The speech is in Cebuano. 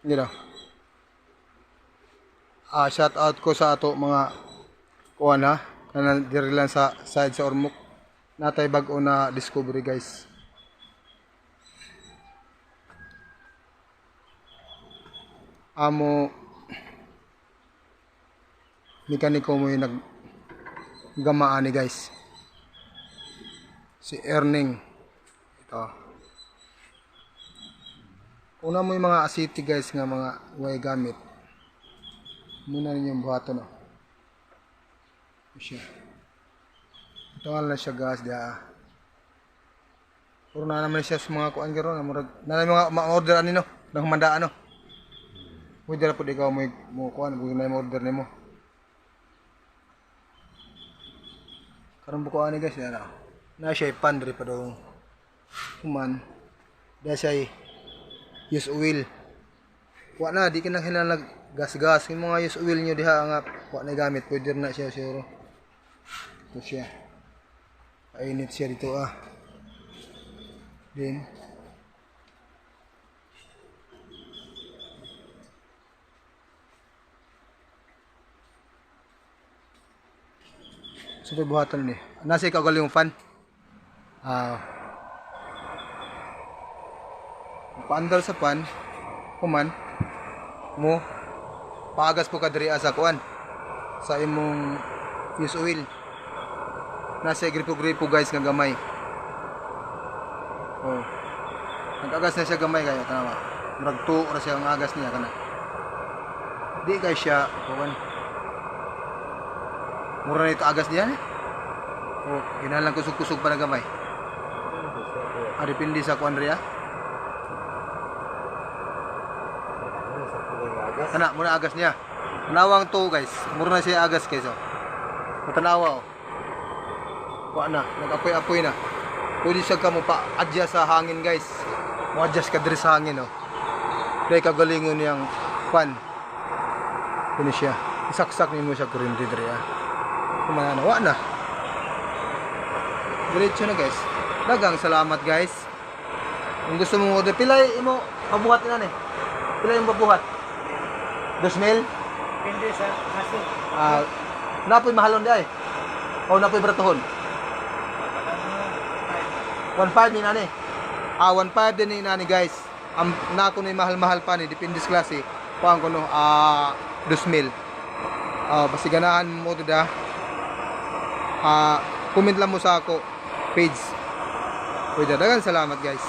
Nila. Shout out ko sa ato mga kuan ha. Kana diri lang sa side sa Ormoc. Natay bag-o na discovery, guys. Amo mekaniko mo yung naggamaan ni, guys. Si Erning. Ito. Una mo yung mga asiti, guys, nga mga way gamit. Muna ninyong buhaton, no. Ito siya. Ito nga lang siya gas diha. Puro na naman siya sa mga kuan garo na murag na mga ma-order ani, no, nang humandaan, no. Pwede ra pud ikaw mo kuan kung na mo order nimo. Karon buko ani, guys, na. Na siya pan diri pa dong. Human. Da siya use oil. Wa na di kinahanglan gas-gas yung mga use oil nyo diha nga wa na gamit, pwede na siya siguro. Ito siya. Painit siya dito ah. Then so buhatan ni. Nasa ikaw galing fan. Paandar sa pan, human mo paagas po ka diri sa kuan sa imong use oil. Nasa gripo-gripo, guys, nga gamay. Oh. Nag-agas na siya gamay kayo, tanawa. Murag tuo ra siya ang agas niya kana. Di kay siya kuan. Mura na ito agas niya eh. Oh, ginalang kusog-kusog pa na gamay. Depende sa kuan riya. Kana muna agas niya. Tanawang to, guys. Mura na siya agas, guys, oh. Matanawa oh. Wa na, nag-apoy-apoy na. Pwede siya ka mo pa adjust sa hangin, guys. Mo adjust ka diri sa hangin, oh. Dahil kagalingon niyang fan. Kuno siya. Isaksak nimo siya kuryente diri ah. Kumana na, wa na. Diretso na, guys. Dagang salamat, guys. Kung gusto mo order, pila imo pabuhat ina ni? Pila yung pabuhat? 2,000? Depende sa kaso. Napoy mahalon di ay. O napoy bratohon. 1.5 ni nani. 1.5 din ni nani, guys. Am nako ni mahal-mahal pa ni, depende sa klase. Kuan ko no 2,000. Basta ganahan mo to da. Comment lang mo sa ako page. Pwede, dagang salamat, guys.